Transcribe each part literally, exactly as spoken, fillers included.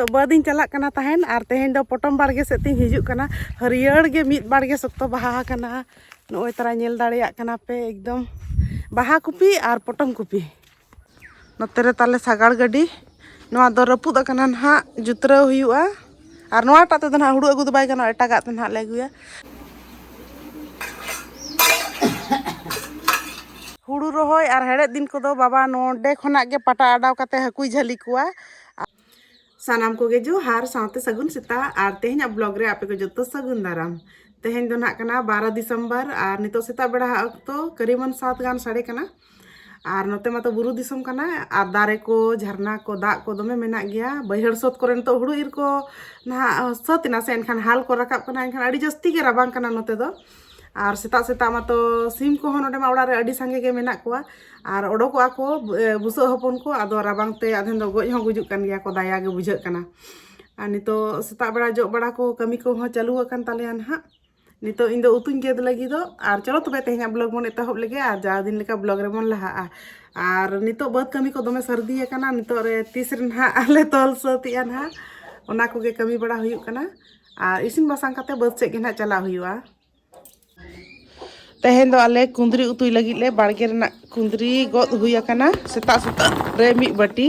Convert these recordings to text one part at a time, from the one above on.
ᱛᱚ ᱵᱟᱹᱫᱽ ᱤᱧ ᱪᱟᱞᱟᱜ ᱠᱟᱱᱟ ᱛᱟᱦᱮᱱ, ᱟᱨ ᱛᱮᱦᱮᱧ ᱫᱚ ᱯᱚᱴᱚᱢ ᱵᱟᱲᱜᱮ ᱥᱮᱫ ᱛᱤᱧ ᱦᱤᱡᱩᱜ ᱠᱟᱱᱟ᱾ ᱦᱟᱹᱨᱭᱟᱹᱲ ᱜᱮ ᱢᱤᱫ ᱵᱟᱲᱜᱮ ᱥᱚᱠᱛᱚ ᱵᱟᱦᱟ ᱟᱠᱟᱱᱟ᱾ ᱱᱚᱜᱼᱚᱭ ᱛᱟᱨᱟ ᱧᱮᱞ ᱫᱟᱲᱮᱭᱟᱜ ᱠᱟᱱᱟ ᱯᱮ, ᱮᱠᱫᱚᱢ ᱵᱟᱦᱟ ᱠᱚᱯᱤ ᱟᱨ ᱯᱚᱴᱚᱢ ᱠᱚᱯᱤ᱾ ᱱᱚᱛᱮ ᱨᱮ ᱛᱟᱞᱮ ᱥᱟᱜᱟᱲ ᱜᱟᱹᱰᱤ, ᱱᱚᱣᱟ ᱫᱚ ᱨᱟᱹᱯᱩᱫ ᱟᱠᱟᱱᱟ ᱱᱟᱦᱟᱜ, ᱡᱩᱛᱨᱟᱹᱣ ᱦᱩᱭᱩᱜᱼᱟ᱾ ᱟᱨ ᱱᱚᱣᱟᱴᱟᱜ ᱛᱮᱫᱚ ᱱᱟᱦᱟᱜ ᱦᱩᱲᱩ ᱟᱹᱜᱩ ᱫᱚ ᱵᱟᱭ ᱜᱟᱱᱚᱜᱼᱟ, ᱮᱴᱟᱜᱟᱜ ᱛᱮ ᱱᱟᱦᱟᱜ ᱞᱮ ᱟᱹᱜᱩᱭᱟ᱾ ᱦᱩᱲᱩ ᱨᱚᱦᱚᱭ ᱟᱨ ᱦᱮᱲᱦᱮᱫ ᱫᱤᱱ ᱠᱚᱫᱚ ᱵᱟᱵᱟ ᱱᱚᱰᱮ ᱠᱷᱚᱱᱟᱜ ᱜᱮ ᱯᱟᱴᱟ ᱚᱰᱟᱣ ᱠᱟᱛᱮ ᱦᱟᱹᱠᱩᱭ ᱡᱷᱟᱹᱞᱤ ᱠᱚᱣᱟ᱾ ᱥᱟᱱᱟᱢ ᱠᱚᱜᱮ ᱡᱚᱦᱟᱨ, ᱥᱟᱶᱛᱮ ᱥᱟᱹᱜᱩᱱ ᱥᱮᱛᱟᱜ᱾ ᱟᱨ ᱛᱮᱦᱮᱧᱟᱜ ᱵᱞᱚᱜ ᱨᱮ ᱟᱯᱮ ᱠᱚ ᱡᱚᱛᱚ ᱥᱟᱹᱜᱩᱱ ᱫᱟᱨᱟᱢ᱾ ᱛᱮᱦᱮᱧ ᱫᱚ ᱱᱟᱦᱟᱜ ᱠᱟᱱᱟ ᱵᱟᱨᱚ ᱰᱤᱥᱮᱢᱵᱚᱨ, ᱟᱨ ᱱᱤᱛᱚᱜ ᱥᱮᱛᱟᱜ ᱵᱮᱲᱟ ᱦᱟᱜ ᱚᱠᱛᱚ ᱠᱟᱹᱨᱤᱵᱟᱱ ᱥᱟᱛ ᱜᱟᱱ ᱥᱟᱰᱮ ᱠᱟᱱᱟ᱾ ᱟᱨ ᱱᱚᱛᱮ ᱢᱟᱛᱚ ᱵᱩᱨᱩ ᱫᱤᱥᱚᱢ ᱠᱟᱱᱟ, ᱟᱨ ᱫᱟᱨᱮ ᱠᱚ, ᱡᱷᱟᱨᱱᱟ ᱠᱚ, ᱫᱟᱜ ᱠᱚ ᱫᱚᱢᱮ ᱢᱮᱱᱟᱜ ᱜᱮᱭᱟ᱾ ᱵᱟᱹᱭᱦᱟᱹᱲ ᱥᱟᱹᱛ ᱠᱚᱨᱮ ᱱᱤᱛᱚᱜ ᱦᱩᱲᱩ ᱤᱨ ᱠᱚ ᱱᱟᱦᱟᱜ ᱥᱟᱹᱛ ᱮᱱᱟ ᱥᱮ, ᱮᱱᱠᱷᱟᱱ ᱦᱟᱞ ᱠᱚ ᱨᱟᱠᱟᱵ ᱠᱟᱱᱟ, ᱮᱱᱠᱷᱟᱱ ᱟᱹᱰᱤ ᱡᱟᱹᱥᱛᱤ ᱜᱮ ᱨᱟᱵᱟᱝ ᱠᱟᱱᱟ ᱱᱚᱛᱮ ᱫᱚ᱾ ᱟᱨ ᱥᱮᱛᱟᱜ ᱥᱮᱛᱟᱜ ᱢᱟᱛᱚ ᱥᱤᱢ ᱠᱚᱦᱚᱸ ᱱᱚᱰᱮ ᱢᱟ ᱚᱲᱟᱜ ᱨᱮ ᱟᱹᱰᱤ ᱥᱟᱸᱜᱮ ᱜᱮ ᱢᱮᱱᱟᱜ ᱠᱚᱣᱟ, ᱟᱨ ᱚᱰᱚᱠᱚᱜᱼᱟ ᱠᱚ, ᱮ, ᱵᱩᱥᱟᱹᱜ ᱦᱚᱯᱚᱱ ᱠᱚ, ᱟᱫᱚ ᱨᱟᱵᱟᱝ ᱛᱮ ᱟᱫᱷᱮᱱ ᱫᱚ ᱜᱚᱡ ᱦᱚᱸ ᱜᱩᱡᱩᱜ ᱠᱟᱱ ᱜᱮᱭᱟ ᱠᱚ, ᱫᱟᱭᱟ ᱜᱮ ᱵᱩᱡᱷᱟᱹᱜ ᱠᱟᱱᱟ᱾ ᱟᱨ ᱱᱤᱛᱚᱜ ᱥᱮᱛᱟᱜ ᱵᱮᱲᱟ ᱡᱚᱜ ᱵᱟᱲᱟ ᱠᱚ ᱠᱟᱹᱢᱤ ᱠᱚᱦᱚᱸ ᱪᱟᱹᱞᱩ ᱟᱠᱟᱱ ᱛᱟᱞᱮᱭᱟ ᱱᱟᱦᱟᱜ᱾ ᱱᱤᱛᱚᱜ ᱤᱧ ᱫᱚ ᱩᱛᱩᱧ ᱜᱮᱫ ᱞᱟᱹᱜᱤᱫᱚᱜ, ᱟᱨ ᱪᱚᱞᱚ ᱛᱚᱵᱮ ᱛᱮᱦᱮᱧᱟᱜ ᱵᱞᱚᱜ ᱵᱚᱱ ᱮᱛᱚᱦᱚᱵ ᱞᱮᱜᱮ, ᱟᱨ ᱡᱟᱣ ᱫᱤᱱ ᱞᱮᱠᱟ ᱵᱞᱚᱜ ᱨᱮᱵᱚᱱ ᱞᱟᱦᱟᱜᱼᱟ᱾ ᱟᱨ ᱱᱤᱛᱚᱜ ᱵᱟᱹᱫᱽ ᱠᱟᱹᱢᱤ ᱠᱚ ᱫᱚᱢᱮ ᱥᱟᱹᱨᱫᱤ ᱟᱠᱟᱱᱟ, ᱱᱤᱛᱚᱜ ᱨᱮ ᱛᱤᱥ ᱨᱮ ᱱᱟᱦᱟᱜ ᱞᱮ ᱛᱚᱞ ᱥᱟᱹᱛ ᱮᱜᱼᱟ ᱱᱟᱦᱟᱜ, ᱚᱱᱟ ᱠᱚᱜᱮ ᱠᱟᱹᱢᱤ ᱵᱟᱲᱟ ᱦᱩᱭᱩᱜ ᱠᱟᱱᱟ᱾ ᱟᱨ ᱤᱥᱤᱱ ᱵᱟᱥᱟᱝ ᱠᱟᱛᱮ ᱵᱟᱹᱫᱽ ᱥᱮᱫ ᱜᱮ ᱱᱟᱦᱟᱜ ᱪᱟᱞᱟᱜ ᱦᱩᱭᱩᱜᱼᱟ᱾ ᱛᱮᱦᱮᱧ ᱫᱚ ᱟᱞᱮ ᱠᱩᱸᱫᱽᱨᱤ ᱩᱛᱩᱭ ᱞᱟᱹᱜᱤᱫ ᱞᱮ ᱵᱟᱲᱜᱮ ᱨᱮᱱᱟᱜ ᱠᱩᱸᱫᱽᱨᱤ ᱜᱚᱫ ᱦᱩᱭ ᱟᱠᱟᱱᱟ ᱥᱮᱛᱟᱜ ᱥᱮᱛᱟᱜ ᱨᱮ ᱢᱤᱫ ᱵᱟᱹᱴᱤ᱾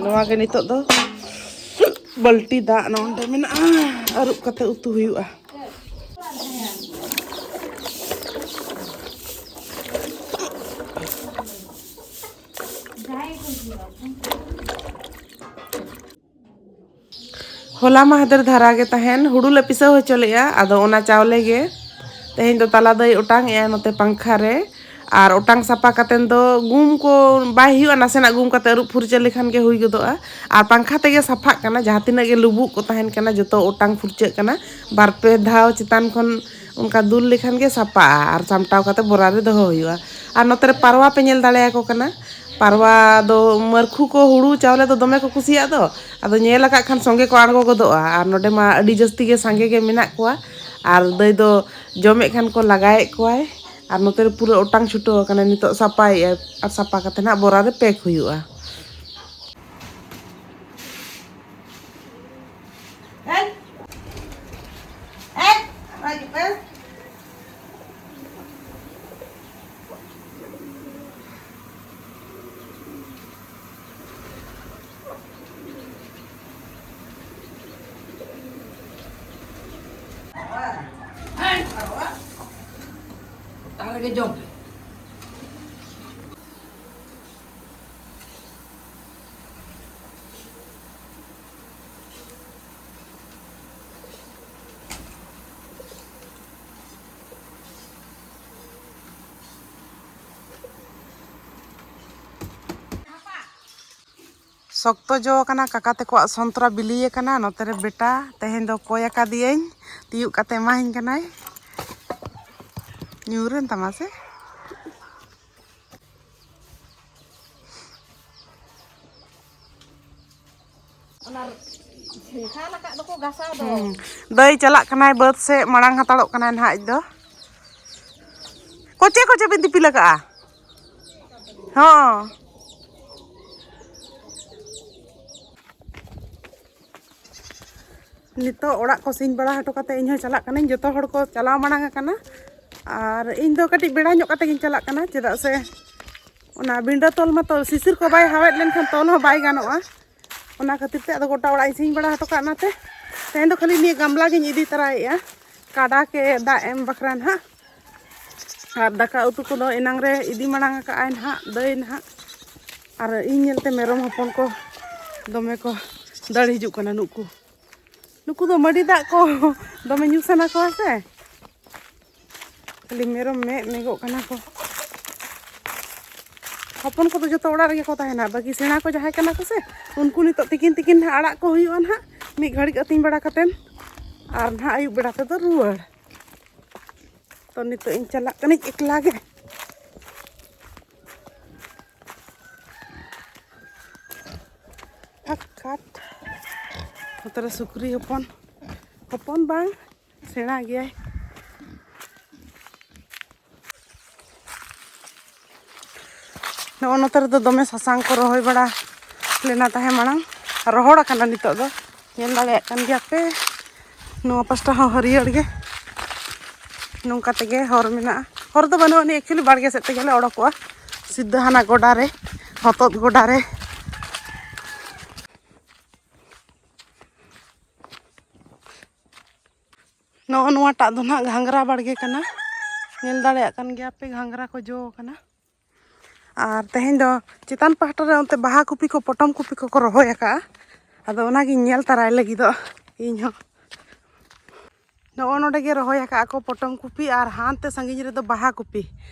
ᱱᱚᱣᱟ ᱜᱮ ᱱᱤᱛᱚᱜ ᱫᱚ ᱵᱟᱹᱞᱴᱤ ᱫᱟᱜ ᱱᱚᱰᱮ ᱢᱮᱱᱟᱜᱼᱟ, ᱟᱹᱨᱩᱵ ᱠᱟᱛᱮ ᱩᱛᱩ ᱦᱩᱭᱩᱜᱼᱟ᱾ ᱦᱚᱞᱟ ᱢᱟᱦᱫᱮᱨ ᱫᱷᱟᱨᱟ ᱜᱮ ᱛᱟᱦᱮᱱ ᱦᱩᱲᱩ ᱞᱮ ᱯᱤᱥᱟᱹᱣ ᱦᱚᱪᱚ ᱞᱮᱫᱼᱟ, ᱟᱫᱚ ᱚᱱᱟ ᱪᱟᱣᱞᱮ ᱜᱮ ᱛᱮᱦᱮᱧ ᱫᱚ ᱛᱟᱞᱟ ᱫᱚᱭ ᱚᱴᱟᱝ ᱮᱜᱼᱟ ᱱᱚᱛᱮ ᱯᱟᱝᱠᱷᱟ ᱨᱮ᱾ ᱟᱨ ᱚᱴᱟᱝ ᱥᱟᱯᱷᱟ ᱠᱟᱛᱮᱱ ᱫᱚ ᱜᱩᱢ ᱠᱚ ᱵᱟᱭ ᱦᱩᱭᱩᱜᱼᱟ, ᱱᱟᱥᱮᱱᱟᱜ ᱜᱩᱢ ᱠᱟᱛᱮ ᱟᱹᱨᱩᱵ ᱯᱷᱩᱨᱪᱟᱹ ᱞᱮᱠᱷᱟᱱ ᱜᱮ ᱦᱩᱭ ᱜᱚᱫᱚᱜᱼᱟ᱾ ᱟᱨ ᱯᱟᱝᱠᱷᱟ ᱛᱮᱜᱮ ᱥᱟᱯᱷᱟᱜ ᱠᱟᱱᱟ, ᱡᱟᱦᱟᱸ ᱛᱤᱱᱟᱹᱜ ᱜᱮ ᱞᱩᱵᱩᱜ ᱠᱚ ᱛᱟᱦᱮᱱ ᱠᱟᱱᱟ ᱡᱚᱛᱚ ᱚᱴᱟᱝ ᱯᱷᱩᱨᱪᱟᱹᱜ ᱠᱟᱱᱟ᱾ ᱵᱟᱨ ᱯᱮ ᱫᱷᱟᱣ ᱪᱮᱛᱟᱱ ᱠᱷᱚᱱ ᱚᱱᱠᱟ ᱫᱩᱞ ᱞᱮᱠᱷᱟᱱ ᱜᱮ ᱥᱟᱯᱷᱟᱜᱼᱟ, ᱟᱨ ᱥᱟᱢᱴᱟᱣ ᱠᱟᱛᱮ ᱵᱚᱨᱟ ᱨᱮ ᱫᱚᱦᱚ ᱦᱩᱭᱩᱜᱼᱟ᱾ ᱟᱨ ᱱᱚᱛᱮ ᱨᱮ ᱯᱟᱨᱣᱟ ᱯᱮ ᱧᱮᱞ ᱫᱟᱲᱮᱭᱟᱠᱚ ᱠᱟᱱᱟ᱾ ᱯᱟᱨᱣᱟ ᱫᱚ ᱢᱟᱹᱨᱠᱷᱩ ᱠᱚ ᱦᱩᱲᱩ ᱪᱟᱣᱞᱮ ᱫᱚ ᱫᱚᱢᱮ ᱠᱚ ᱠᱩᱥᱤᱭᱟᱜ ᱫᱚ, ᱟᱫᱚ ᱧᱮᱞ ᱟᱠᱟᱫ ᱠᱷᱟᱱ ᱥᱚᱸᱜᱮ ᱠᱚ ᱟᱬᱜᱚ ᱜᱚᱫᱚᱜᱼᱟ᱾ ᱟᱨ ᱱᱚᱰᱮ ᱢᱟ ᱟᱹᱰᱤ ᱡᱟᱹᱥᱛᱤ ᱜᱮ ᱥᱟᱸᱜᱮ ᱜᱮ ᱢᱮᱱᱟᱜ ᱠᱚᱣᱟ, ᱟᱨ ᱫᱟᱹᱭ ᱫᱚ ᱡᱚᱢᱮᱫ ᱠᱷᱟᱱ ᱠᱚ ᱞᱟᱜᱟᱭᱮᱫ ᱠᱚᱣᱟᱭ᱾ ᱟᱨ ᱱᱚᱛᱮ ᱨᱮ ᱯᱩᱨᱟᱹ ᱚᱴᱟᱝ ᱪᱷᱩᱴᱟᱹᱣ ᱟᱠᱟᱱᱟ, ᱱᱤᱛᱚᱜ ᱥᱟᱯᱷᱟᱭᱮᱫᱼᱟᱭ ᱟᱨ ᱥᱟᱯᱷᱟ ᱠᱟᱛᱮ ᱱᱟᱜ ᱵᱚᱨᱟ ᱨᱮ ᱯᱮᱠ ᱦᱩᱭᱩᱜᱼᱟ᱾ ᱛᱟᱦᱞᱮ ᱜᱮ ᱡᱚᱢ ᱯᱮ᱾ ᱥᱚᱠᱛᱚ ᱡᱚ ᱟᱠᱟᱱᱟ, ᱠᱟᱠᱟ ᱛᱟᱠᱚᱣᱟᱜ ᱥᱚᱱᱛᱨᱟ ᱵᱤᱞᱤ ᱟᱠᱟᱱᱟ᱾ ᱱᱚᱛᱮ ᱨᱮ ᱵᱮᱴᱟ ᱛᱮᱦᱮᱧ ᱫᱚ ᱠᱚᱭ ᱟᱠᱟᱫᱤᱭᱟᱹᱧ, ᱛᱤᱭᱩᱜ ᱠᱟᱛᱮ ᱮᱢᱟᱦᱟᱹᱧ ᱠᱟᱱᱟᱭ᱾ ᱧᱩᱨᱮᱱ ᱛᱟᱢᱟ ᱥᱮ? ᱚᱱᱟ ᱡᱷᱤᱞᱠᱟ ᱞᱟᱠᱟᱜ ᱫᱚᱠᱚ ᱜᱟᱥᱟᱣ ᱫᱚ᱾ ᱦᱩᱸ᱾ ᱫᱟᱹᱭ ᱪᱟᱞᱟᱜ ᱠᱟᱱᱟᱭ ᱵᱟᱹᱫᱽ ᱥᱮᱫ, ᱢᱟᱲᱟᱝ ᱦᱟᱛᱟᱲᱚᱜ ᱠᱟᱱᱟᱭ ᱱᱟᱦᱟᱜ ᱟᱡ ᱫᱚ᱾ ᱠᱚᱪᱮ ᱠᱚᱪᱮ ᱵᱤᱱ ᱫᱤᱯᱤᱞ ᱟᱠᱟᱜᱼᱟ? ᱦᱚᱸ᱾ ᱱᱤᱛᱚᱜ ᱚᱲᱟᱜ ᱠᱚ ᱥᱤᱧ ᱵᱟᱲᱟ ᱦᱚᱴᱚ ᱠᱟᱛᱮ ᱤᱧ ᱦᱚᱸ ᱪᱟᱞᱟᱜ ᱠᱟᱹᱱᱟᱹᱧ᱾ ᱡᱚᱛᱚ ᱦᱚᱲ ᱠᱚ ᱪᱟᱞᱟᱣ ᱢᱟᱲᱟᱝ ᱟᱠᱟᱱᱟ, ᱟᱨ ᱤᱧ ᱫᱚ ᱠᱟᱹᱴᱤᱡ ᱵᱮᱲᱟ ᱧᱚᱜ ᱠᱟᱛᱮ ᱜᱤᱧ ᱪᱟᱞᱟᱜ ᱠᱟᱱᱟ, ᱪᱮᱫᱟᱜ ᱥᱮ ᱚᱱᱟ ᱵᱤᱸᱰᱟᱹ ᱛᱚᱞ ᱢᱟᱛᱚ ᱥᱤᱥᱤᱨ ᱠᱚ ᱵᱟᱭ ᱦᱟᱣᱮᱫ ᱞᱮᱱᱠᱷᱟᱱ ᱛᱚᱞ ᱦᱚᱸ ᱵᱟᱭ ᱜᱟᱱᱚᱜᱼᱟ᱾ ᱚᱱᱟ ᱠᱷᱟᱹᱛᱤᱨ ᱛᱮ ᱟᱫᱚ ᱜᱚᱴᱟ ᱚᱲᱟᱜ ᱤᱧ ᱥᱤᱧ ᱵᱟᱲᱟ ᱦᱚᱴᱚ ᱠᱟᱜᱼᱟ᱾ ᱚᱱᱟᱛᱮ ᱛᱮᱦᱮᱧ ᱫᱚ ᱠᱷᱟᱹᱞᱤ ᱱᱤᱭᱟᱹ ᱜᱟᱢᱞᱟ ᱜᱤᱧ ᱤᱫᱤ ᱛᱚᱨᱟᱭᱮᱫᱼᱟ, ᱠᱟᱰᱟ ᱠᱮ ᱫᱟᱜ ᱮᱢ ᱵᱟᱠᱷᱨᱟ ᱱᱟᱦᱟᱜ᱾ ᱟᱨ ᱫᱟᱠᱟ ᱩᱛᱩ ᱠᱚᱫᱚ ᱮᱱᱟᱝ ᱨᱮ ᱤᱫᱤ ᱢᱟᱲᱟᱝ ᱟᱠᱟᱫᱼᱟᱭ ᱱᱟᱦᱟᱜ ᱫᱟᱹᱭ ᱱᱟᱦᱟᱜ᱾ ᱟᱨ ᱤᱧ ᱧᱮᱞᱛᱮ ᱢᱮᱨᱚᱢ ᱦᱚᱯᱚᱱ ᱠᱚ ᱫᱚᱢᱮ ᱠᱚ ᱫᱟᱹᱲ ᱦᱤᱡᱩᱜ ᱠᱟᱱᱟ᱾ ᱱᱩᱠᱩ, ᱱᱩᱠᱩ ᱫᱚ ᱢᱟᱹᱰᱤ ᱫᱟᱜ ᱠᱚ ᱫᱚᱢᱮ ᱧᱩ ᱥᱟᱱᱟ ᱠᱚᱣᱟ ᱥᱮ᱾ ᱠᱷᱟᱹᱞᱤ ᱢᱮᱨᱚᱢ ᱢᱮᱜ ᱢᱮᱜᱚᱜ ᱠᱟᱱᱟ ᱠᱚ᱾ ᱦᱚᱯᱚᱱ ᱠᱚᱫᱚ ᱡᱚᱛᱚ ᱚᱲᱟᱜ ᱨᱮᱜᱮ ᱠᱚ ᱛᱟᱦᱮᱱᱟ, ᱵᱟᱹᱠᱤ ᱥᱮᱬᱟ ᱠᱚ ᱡᱟᱦᱟᱸᱭ ᱠᱟᱱᱟ ᱠᱚ ᱥᱮ, ᱩᱱᱠᱩ ᱱᱤᱛᱚᱜ ᱛᱤᱠᱤᱱ ᱛᱤᱠᱤᱱ ᱱᱟᱦᱟᱜ ᱟᱲᱟᱜ ᱠᱚ ᱦᱩᱭᱩᱜᱼᱟ ᱱᱟᱦᱟᱜ, ᱢᱤᱫ ᱜᱷᱟᱹᱲᱤᱡ ᱟᱹᱛᱤᱧ ᱵᱟᱲᱟ ᱠᱟᱛᱮᱱ᱾ ᱟᱨ ᱱᱟᱦᱟᱜ ᱟᱹᱭᱩᱵ ᱵᱮᱲᱟ ᱛᱮᱫᱚ ᱨᱩᱣᱟᱹᱲ᱾ ᱛᱚ ᱱᱤᱛᱚᱜ ᱤᱧ ᱪᱟᱞᱟᱜ ᱠᱟᱹᱱᱟᱹᱧ ᱮᱠᱞᱟ ᱜᱮ᱾ ᱯᱷᱟᱴ ᱯᱷᱟᱴ᱾ ᱱᱚᱛᱮ ᱨᱮ ᱥᱩᱠᱨᱤ ᱦᱚᱯᱚᱱ, ᱦᱚᱯᱚᱱ ᱵᱟᱝ, ᱥᱮᱬᱟ ᱜᱮᱭᱟᱭ᱾ ᱱᱚᱜᱼᱚ ᱱᱚᱛᱮ ᱨᱮᱫᱚ ᱫᱚᱢᱮ ᱥᱟᱥᱟᱝ ᱠᱚ ᱨᱚᱦᱚᱭ ᱵᱟᱲᱟ ᱞᱮᱱᱟ ᱛᱟᱦᱮᱸ ᱢᱟᱲᱟᱝ᱾ ᱨᱚᱦᱚᱲ ᱟᱠᱟᱱᱟ ᱱᱤᱛᱚᱜ ᱫᱚ, ᱧᱮᱞ ᱫᱟᱲᱮᱭᱟᱜ ᱠᱟᱱ ᱜᱮᱭᱟ ᱯᱮ᱾ ᱱᱚᱣᱟ ᱯᱟᱥᱴᱟ ᱦᱚᱸ ᱦᱟᱹᱨᱭᱟᱹᱲ ᱜᱮ, ᱱᱚᱝᱠᱟ ᱛᱮᱜᱮ ᱦᱚᱨ ᱢᱮᱱᱟᱜᱼᱟ᱾ ᱦᱚᱨ ᱫᱚ ᱵᱟᱹᱱᱩᱜ ᱟᱹᱱᱤᱡ, actually ᱵᱟᱲᱜᱮ ᱥᱮᱫ ᱛᱮᱜᱮ ᱞᱮ ᱚᱰᱚᱠᱚᱜᱼᱟ, ᱥᱤᱫᱷᱟᱹ ᱦᱟᱱᱟ ᱜᱚᱰᱟ ᱨᱮ, ᱦᱚᱛᱚᱫ ᱜᱚᱰᱟ ᱨᱮ᱾ ᱱᱚᱜᱼᱚ ᱱᱚᱣᱟᱴᱟᱜ ᱫᱚ ᱱᱟᱦᱟᱜ ᱜᱷᱟᱸᱜᱽᱨᱟ ᱵᱟᱲᱜᱮ ᱠᱟᱱᱟ, ᱧᱮᱞ ᱫᱟᱲᱮᱭᱟᱜ ᱠᱟᱱ ᱜᱮᱭᱟ ᱯᱮ, ᱜᱷᱟᱸᱜᱽᱨᱟ ᱠᱚ ᱡᱚ ᱟᱠᱟᱱᱟ᱾ ᱟᱨ ᱛᱮᱦᱮᱧ ᱫᱚ ᱪᱮᱛᱟᱱ ᱯᱟᱦᱴᱟ ᱨᱮ ᱚᱱᱛᱮ ᱵᱟᱦᱟ ᱠᱚᱯᱤ ᱠᱚ, ᱯᱚᱴᱚᱢ ᱠᱚᱯᱤ ᱠᱚᱠᱚ ᱨᱚᱦᱚᱭ ᱟᱠᱟᱫᱼᱟ, ᱟᱫᱚ ᱚᱱᱟᱜᱤᱧ ᱧᱮᱞ ᱛᱟᱨᱟᱭ ᱞᱟᱹᱜᱤᱫᱚᱜ ᱤᱧ ᱦᱚᱸ᱾ ᱱᱚᱜᱼᱚ ᱱᱚᱰᱮ ᱜᱮ ᱨᱚᱦᱚᱭ ᱟᱠᱟᱫᱼᱟ ᱠᱚ ᱯᱚᱴᱚᱢ ᱠᱚᱯᱤ, ᱟᱨ ᱦᱟᱱᱛᱮ ᱥᱟᱺᱜᱤᱧ ᱨᱮᱫᱚ ᱵᱟᱦᱟ ᱠᱚᱯᱤ᱾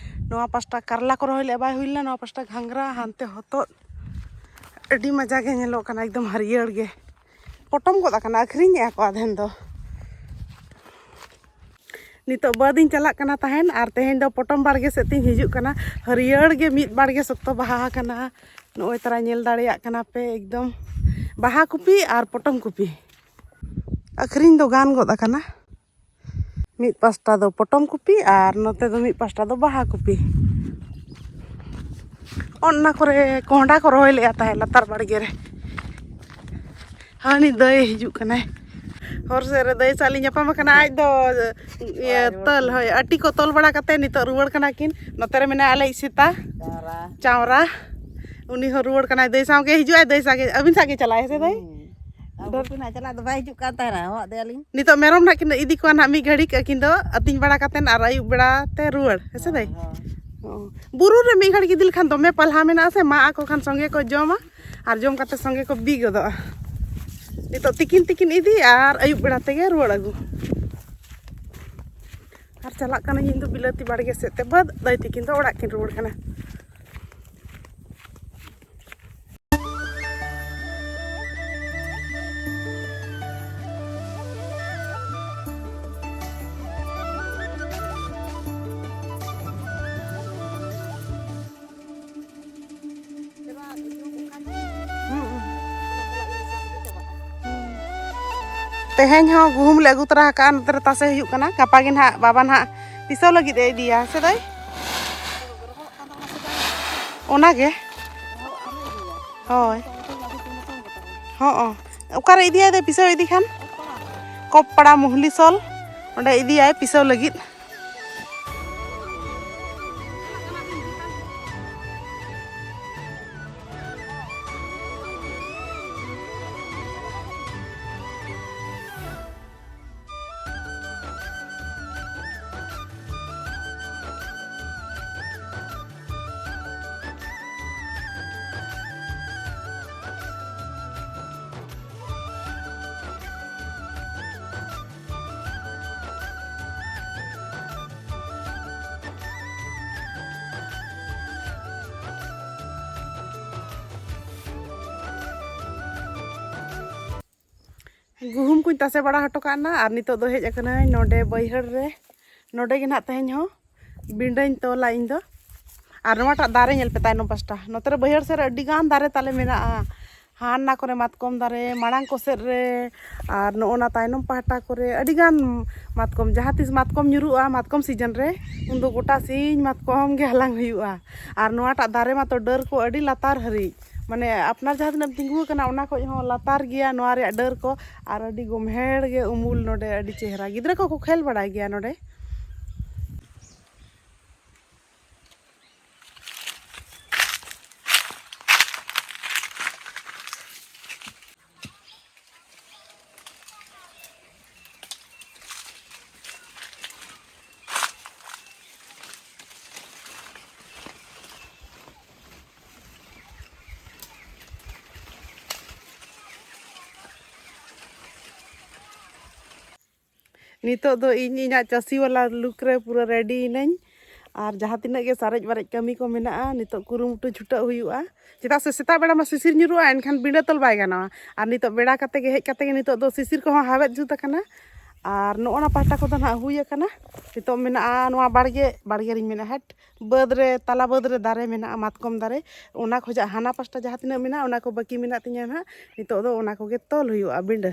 ᱱᱚᱣᱟ ᱯᱟᱥᱴᱟ ᱠᱟᱨᱞᱟ ᱠᱚ ᱨᱚᱦᱚᱭ ᱞᱮᱫᱼᱟ, ᱵᱟᱭ ᱦᱩᱭ ᱞᱮᱱᱟ, ᱱᱚᱣᱟ ᱯᱟᱥᱴᱟ ᱜᱷᱟᱸᱜᱽᱨᱟ, ᱦᱟᱱᱛᱮ ᱦᱚᱛᱚᱫ᱾ ᱟᱹᱰᱤ ᱢᱚᱡᱟ ᱜᱮ ᱧᱮᱞᱚᱜ ᱠᱟᱱᱟ, ᱮᱠᱫᱚᱢ ᱦᱟᱹᱨᱭᱟᱹᱲ ᱜᱮ᱾ ᱯᱚᱴᱚᱢ ᱜᱚᱫ ᱟᱠᱟᱱᱟ, ᱟᱹᱠᱷᱨᱤᱧᱮᱜᱼᱟ ᱠᱚ ᱟᱫᱷᱮᱱ ᱫᱚ᱾ ᱱᱤᱛᱚᱜ ᱵᱟᱹᱫᱽ ᱤᱧ ᱪᱟᱞᱟᱜ ᱠᱟᱱᱟ ᱛᱟᱦᱮᱱ, ᱟᱨ ᱛᱮᱦᱮᱧ ᱫᱚ ᱯᱚᱴᱚᱢ ᱵᱟᱲᱜᱮ ᱥᱮᱫ ᱛᱤᱧ ᱦᱤᱡᱩᱜ ᱠᱟᱱᱟ᱾ ᱦᱟᱹᱨᱭᱟᱹᱲ ᱜᱮ ᱢᱤᱫ ᱵᱟᱲᱜᱮ ᱥᱚᱠᱛᱚ ᱵᱟᱦᱟ ᱟᱠᱟᱱᱟ᱾ ᱱᱚᱜᱼᱚᱭ ᱛᱟᱨᱟ ᱧᱮᱞ ᱫᱟᱲᱮᱭᱟᱜ ᱠᱟᱱᱟ ᱯᱮ, ᱮᱠᱫᱚᱢ ᱵᱟᱦᱟ ᱠᱚᱯᱤ ᱟᱨ ᱯᱚᱴᱚᱢ ᱠᱚᱯᱤ᱾ ᱟᱹᱠᱷᱨᱤᱧ ᱫᱚ ᱜᱟᱱ ᱜᱚᱫ ᱟᱠᱟᱱᱟ᱾ ᱢᱤᱫ ᱯᱟᱥᱴᱟ ᱫᱚ ᱯᱚᱴᱚᱢ ᱠᱚᱯᱤ ᱟᱨ ᱱᱚᱛᱮ ᱫᱚ ᱢᱤᱫ ᱯᱟᱥᱴᱟ ᱫᱚ ᱵᱟᱦᱟ ᱠᱚᱯᱤ᱾ ᱚᱱᱟ ᱠᱚᱨᱮ ᱠᱚᱸᱦᱰᱟ ᱠᱚ ᱨᱚᱦᱚᱭ ᱞᱮᱫᱼᱟ ᱛᱟᱦᱮᱸᱫ ᱞᱟᱛᱟᱨ ᱵᱟᱲᱜᱮ ᱨᱮ᱾ ᱦᱟᱹᱱᱤ ᱫᱟᱹᱭ ᱦᱤᱡᱩᱜ ᱠᱟᱱᱟᱭ᱾ ᱦᱚᱨ ᱥᱮᱫ ᱨᱮ ᱫᱟᱹᱭ ᱥᱟᱶ ᱞᱤᱧ ᱧᱟᱯᱟᱢ ᱟᱠᱟᱱᱟ᱾ ᱟᱡ ᱫᱚ ᱤᱭᱟᱹ ᱛᱚᱞ, ᱦᱳᱭ, ᱟᱹᱴᱤ ᱠᱚ ᱛᱚᱞ ᱵᱟᱲᱟ ᱠᱟᱛᱮ ᱱᱤᱛᱚᱜ ᱨᱩᱣᱟᱹᱲ ᱠᱟᱱᱟ ᱠᱤᱱ᱾ ᱱᱚᱛᱮ ᱨᱮ ᱢᱮᱱᱟᱭᱟ ᱟᱞᱮᱭᱤᱡ ᱥᱮᱛᱟ ᱪᱟᱣᱨᱟ᱾ ᱪᱟᱣᱨᱟ᱾ ᱩᱱᱤ ᱦᱚᱸ ᱨᱩᱣᱟᱹᱲ ᱠᱟᱱᱟᱭ᱾ ᱫᱟᱹᱭ ᱥᱟᱶ ᱜᱮ ᱦᱤᱡᱩᱜ ᱟᱭ, ᱫᱟᱹᱭ ᱥᱟᱶ ᱜᱮ, ᱟᱹᱵᱤᱱ ᱥᱟᱶ ᱜᱮ ᱪᱟᱞᱟᱜ ᱟᱭ ᱥᱮ ᱫᱟᱹᱭ? ᱦᱩᱸ᱾ ᱟᱵᱚ ᱠᱤᱱ ᱦᱟᱸᱜ ᱪᱟᱞᱟᱜ ᱫᱚ ᱵᱟᱭ ᱦᱤᱡᱩᱜ ᱠᱟᱱ ᱛᱟᱦᱮᱱᱟ, ᱦᱚᱦᱚᱣᱟᱫ ᱫᱮᱭᱟᱞᱤᱧ᱾ ᱱᱤᱛᱚᱜ ᱢᱮᱨᱚᱢ ᱱᱟᱦᱟᱜ ᱠᱤᱱ ᱤᱫᱤ ᱠᱚᱣᱟ ᱱᱟᱦᱟᱜ ᱢᱤᱫ ᱜᱷᱟᱹᱲᱤᱡ, ᱟᱹᱠᱤᱱ ᱫᱚ ᱟᱹᱛᱤᱧ ᱵᱟᱲᱟ ᱠᱟᱛᱮᱫ ᱟᱨ ᱟᱹᱭᱩᱵ ᱵᱮᱲᱟ ᱛᱮ ᱨᱩᱣᱟᱹᱲ, ᱦᱮᱸ ᱥᱮ ᱫᱟᱹᱭ? ᱦᱳᱭ, ᱦᱳᱭ᱾ ᱚ᱾ ᱵᱩᱨᱩ ᱨᱮ ᱢᱤᱫ ᱜᱷᱟᱹᱲᱤᱡ ᱤᱫᱤ ᱞᱮᱠᱷᱟᱱ ᱫᱚᱢᱮ ᱯᱟᱞᱦᱟ ᱢᱮᱱᱟᱜᱼᱟ ᱥᱮ, ᱢᱟᱜ ᱟᱠᱚ ᱠᱷᱟᱱ ᱥᱚᱸᱜᱮ ᱠᱚ ᱡᱚᱢᱟ ᱟᱨ ᱡᱚᱢ ᱠᱟᱛᱮ ᱥᱚᱸᱜᱮ ᱠᱚ ᱵᱤ ᱜᱚᱫᱚᱜᱼᱟ᱾ ᱱᱤᱛᱚᱜ ᱛᱤᱠᱤᱱ ᱛᱤᱠᱤᱱ ᱤᱫᱤ ᱟᱨ ᱟᱹᱭᱩᱵ ᱵᱮᱲᱟ ᱛᱮᱜᱮ ᱨᱩᱣᱟᱹᱲ ᱟᱹᱜᱩ᱾ ᱟᱨ ᱪᱟᱞᱟᱜ ᱠᱟᱹᱱᱟᱹᱧ ᱤᱧ ᱫᱚ ᱵᱤᱞᱟᱹᱛᱤ ᱵᱟᱲᱜᱮ ᱥᱮᱫ ᱛᱮ, ᱵᱟᱹᱫᱽ ᱫᱟᱹᱭ ᱛᱤᱠᱤᱱ ᱫᱚ ᱚᱲᱟᱜ ᱠᱤᱱ ᱨᱩᱣᱟᱹᱲ ᱠᱟᱱᱟ᱾ ᱛᱮᱦᱮᱧ ᱦᱚᱸ ᱜᱩᱦᱩᱢ ᱞᱮ ᱟᱹᱜᱩ ᱛᱚᱨᱟ ᱟᱠᱟᱫᱼᱟ, ᱱᱚᱛᱮ ᱨᱮ ᱛᱟᱥᱮ ᱦᱩᱭᱩᱜ ᱠᱟᱱᱟ᱾ ᱜᱟᱯᱟ ᱜᱮ ᱱᱟᱦᱟᱜ ᱵᱟᱵᱟ ᱱᱟᱦᱟᱜ ᱯᱤᱥᱟᱹᱣ ᱞᱟᱹᱜᱤᱫ ᱮ ᱤᱫᱤᱭᱟ, ᱥᱮ ᱫᱟᱹᱭ? ᱚᱱᱟᱜᱮ᱾ ᱦᱳᱭ᱾ ᱦᱚᱸ᱾ ᱚᱠᱟᱨᱮ ᱤᱫᱤᱭᱟᱭ ᱫᱚ ᱯᱤᱥᱟᱹᱣ ᱤᱫᱤ ᱠᱷᱟᱱ? ᱠᱚᱯᱟᱲᱟ ᱢᱩᱦᱞᱤᱥᱚᱞ, ᱚᱸᱰᱮ ᱤᱫᱤᱭᱟᱭ ᱯᱤᱥᱟᱹᱣ ᱞᱟᱹᱜᱤᱫ᱾ ᱜᱩᱦᱩᱢ ᱠᱚᱧ ᱛᱟᱥᱮ ᱵᱟᱲᱟ ᱦᱚᱴᱚ ᱠᱟᱜ ᱱᱟ, ᱟᱨ ᱱᱤᱛᱚᱜ ᱫᱚ ᱦᱮᱡ ᱟᱠᱟᱱᱟᱹᱧ ᱱᱚᱰᱮ ᱵᱟᱹᱭᱦᱟᱹᱲ ᱨᱮ᱾ ᱱᱚᱰᱮ ᱜᱮ ᱱᱟᱦᱟᱜ ᱛᱮᱦᱮᱧ ᱦᱚᱸ ᱵᱤᱸᱰᱟᱹᱧ ᱛᱚᱞᱟ ᱤᱧ ᱫᱚ᱾ ᱟᱨ ᱱᱚᱣᱟᱴᱟᱜ ᱫᱟᱨᱮ ᱧᱮᱞ ᱯᱮ ᱛᱟᱭᱱᱚᱢ ᱯᱟᱥᱴᱟ, ᱱᱚᱛᱮ ᱨᱮ ᱵᱟᱹᱭᱦᱟᱹᱲ ᱥᱮᱫ ᱨᱮ ᱟᱹᱰᱤ ᱜᱟᱱ ᱫᱟᱨᱮ ᱛᱟᱞᱮ ᱢᱮᱱᱟᱜᱼᱟ᱾ ᱦᱟᱱᱟ ᱠᱚᱨᱮ ᱢᱟᱛᱠᱚᱢ ᱫᱟᱨᱮ, ᱢᱟᱲᱟᱝ ᱠᱚ ᱥᱮᱫ ᱨᱮ, ᱟᱨ ᱱᱚᱜᱼᱚ ᱱᱟ ᱛᱟᱭᱱᱚᱢ ᱯᱟᱦᱴᱟ ᱠᱚᱨᱮ ᱟᱹᱰᱤ ᱜᱟᱱ ᱢᱟᱛᱠᱚᱢ᱾ ᱡᱟᱦᱟᱸ ᱛᱤᱥ ᱢᱟᱛᱠᱚᱢ ᱧᱩᱨᱩᱜᱼᱟ, ᱢᱟᱛᱠᱚᱢ ᱥᱤᱡᱮᱱ ᱨᱮ, ᱩᱱᱫᱚ ᱜᱚᱴᱟ ᱥᱤᱧ ᱢᱟᱛᱠᱚᱢ ᱜᱮ ᱦᱟᱞᱟᱝ ᱦᱩᱭᱩᱜᱼᱟ᱾ ᱟᱨ ᱱᱚᱣᱟᱴᱟᱜ ᱫᱟᱨᱮ ᱢᱟᱛᱚ ᱰᱟᱹᱨ ᱠᱚ ᱟᱹᱰᱤ ᱞᱟᱛᱟᱨ ᱦᱟᱹᱨᱤᱡ, ᱢᱟᱱᱮ ᱟᱯᱱᱟᱨ ᱡᱟᱦᱟᱸ ᱛᱤᱱᱟᱹᱜ ᱮᱢ ᱛᱤᱸᱜᱩ ᱟᱠᱟᱱᱟ ᱚᱱᱟ ᱠᱷᱚᱡ ᱦᱚᱸ ᱞᱟᱛᱟᱨ ᱜᱮᱭᱟ ᱱᱚᱣᱟ ᱨᱮᱭᱟᱜ ᱰᱟᱹᱨ ᱠᱚ᱾ ᱟᱨ ᱟᱹᱰᱤ ᱜᱚᱢᱦᱮᱲ ᱜᱮ ᱩᱢᱩᱞ ᱱᱚᱰᱮ, ᱟᱹᱰᱤ ᱪᱮᱦᱨᱟ᱾ ᱜᱤᱫᱽᱨᱟᱹ ᱠᱚᱠᱚ ᱠᱷᱮᱞ ᱵᱟᱲᱟᱭ ᱜᱮᱭᱟ ᱱᱚᱰᱮ᱾ ᱱᱤᱛᱚᱜ ᱫᱚ ᱤᱧ ᱤᱧᱟᱹᱜ ᱪᱟᱹᱥᱤ ᱣᱟᱞᱟ ᱞᱩᱠ ᱨᱮ ᱯᱩᱨᱟᱹ ᱨᱮᱰᱤ ᱭᱮᱱᱟᱹᱧ᱾ ᱟᱨ ᱡᱟᱦᱟᱸ ᱛᱤᱱᱟᱹᱜ ᱜᱮ ᱥᱟᱨᱮᱡ ᱵᱟᱨᱮᱡ ᱠᱟᱹᱢᱤ ᱠᱚ ᱢᱮᱱᱟᱜᱼᱟ, ᱱᱤᱛᱚᱜ ᱠᱩᱨᱩᱢᱩᱴᱩ ᱪᱷᱩᱴᱟᱹᱜ ᱦᱩᱭᱩᱜᱼᱟ᱾ ᱪᱮᱫᱟᱜ ᱥᱮ ᱥᱮᱛᱟᱜ ᱵᱮᱲᱟ ᱢᱟ ᱥᱤᱥᱤᱨ ᱧᱩᱨᱩᱜᱼᱟ, ᱮᱱᱠᱷᱟᱱ ᱵᱤᱸᱰᱟᱹ ᱛᱚᱞ ᱵᱟᱭ ᱜᱟᱱᱚᱜᱼᱟ᱾ ᱟᱨ ᱱᱤᱛᱚᱜ ᱵᱮᱲᱟ ᱠᱟᱛᱮ ᱜᱮ ᱦᱮᱡ ᱠᱟᱛᱮ ᱜᱮ ᱱᱤᱛᱚᱜ ᱫᱚ ᱥᱤᱥᱤᱨ ᱠᱚᱦᱚᱸ ᱦᱟᱣᱮᱫ ᱡᱩᱛ ᱟᱠᱟᱱᱟ᱾ ᱟᱨ ᱱᱚᱜᱼᱚ ᱱᱟ ᱯᱟᱦᱴᱟ ᱠᱚᱫᱚ ᱱᱟᱦᱟᱜ ᱦᱩᱭ ᱟᱠᱟᱱᱟ᱾ ᱱᱤᱛᱚᱜ ᱢᱮᱱᱟᱜᱼᱟ ᱱᱚᱣᱟ ᱵᱟᱲᱜᱮ, ᱵᱟᱲᱜᱮ ᱨᱤᱧ ᱢᱮᱱᱟ, ᱦᱮᱴ, ᱵᱟᱹᱫᱽ ᱨᱮ, ᱛᱟᱞᱟ ᱵᱟᱹᱫᱽ ᱨᱮ ᱫᱟᱨᱮ ᱢᱮᱱᱟᱜᱼᱟ ᱢᱟᱛᱠᱚᱢ ᱫᱟᱨᱮ᱾ ᱚᱱᱟ ᱠᱷᱚᱡᱟᱜ ᱦᱟᱱᱟ ᱯᱟᱥᱴᱟ ᱡᱟᱦᱟᱸ ᱛᱤᱱᱟᱹᱜ ᱢᱮᱱᱟᱜᱼᱟ, ᱚᱱᱟ ᱠᱚ ᱵᱟᱹᱠᱤ ᱢᱮᱱᱟᱜ ᱛᱤᱧᱟᱹ ᱱᱟᱦᱟᱜ᱾ ᱱᱤᱛᱚᱜ ᱫᱚ ᱚᱱᱟ ᱠᱚᱜᱮ ᱛᱚᱞ ᱦᱩᱭᱩᱜᱼᱟ ᱵᱤᱸᱰᱟᱹ᱾